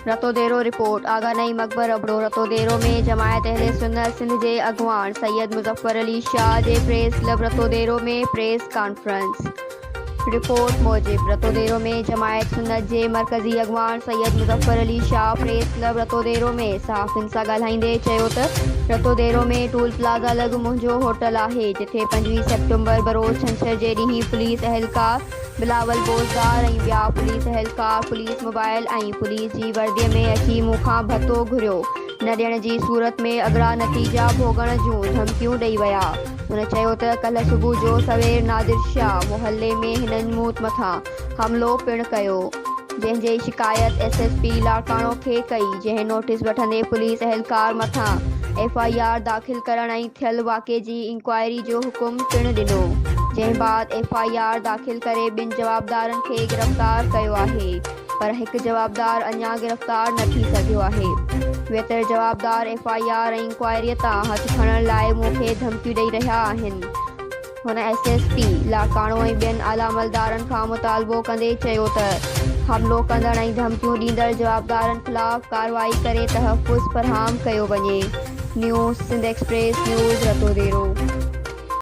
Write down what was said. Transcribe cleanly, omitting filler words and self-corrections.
Ratodero, report, Agha Naeem Akbar Abro, Ratodero ۾ جماعت اهل سنت سنڌ جي اڳواڻ سيد مظفر علي شاهه جي press club Ratodero ۾ press conference report موجب رتوديرو ۾ جماعت سنت جي مرڪزي اڳواڻ سيد مظفر علي شاهه پريس ڪلب رتوديرو ۾ صحافين سان ڳالهائيندي چيو ته رتوديرو ۾ ٽول پلازا لڳ منهنجو هوٽل آهي جٿي 25 سيپٽمبر بروز ڇنڇر جي ڏينهن پوليس اهلڪار بلاول بوزدار ۽ ٻيا پوليس اهلڪار پوليس موبائل ۽ پوليس جي وردي ۾ اچي مون کان ڀتو گهريو، نه ڏيڻ جي صورت ۾ اڳڙا نتيجا ڀوڳڻ جون ڌمڪيون ڏئي ويا. هن چيو ته ڪلهه صبح جو سوير نادر شاهه محلي ۾ هنن مون مٿان حملو پڻ ڪيو، جنهن جي شڪايت ايس ايس پي لاڙڪاڻو کي ڪئي، جنهن نوٽيس وٺندي پوليس اهلڪار مٿان ايف I R داخل ڪرڻ ۽ ٿيل واقعي جي انڪوائري جو حڪم پڻ ڏنو، جنهن بعد ايف I R داخل ڪري ٻن جوابدارن کي گرفتار ڪيو آهي، پر هڪ جوابدار اڃا گرفتار نه ٿي سگهيو آهي. ويتر جوابدار ايف I R ۽ انڪوائريء تان هٿ کڻڻ لاء مون کي ڌمڪيون ڏئي رهيا آهن. هن ايس ايس پي لاڙڪاڻو ۽ ٻين اعليٰ عملدارن کان مطالبو ڪندي چيو ته حملو ڪندڙ ۽ ڌمڪيون ڏيندڙ جوابدارن خلاف ڪارروائي ڪري تحفظ فراهم ڪيو وڃي. News Sindh express news Ratodero.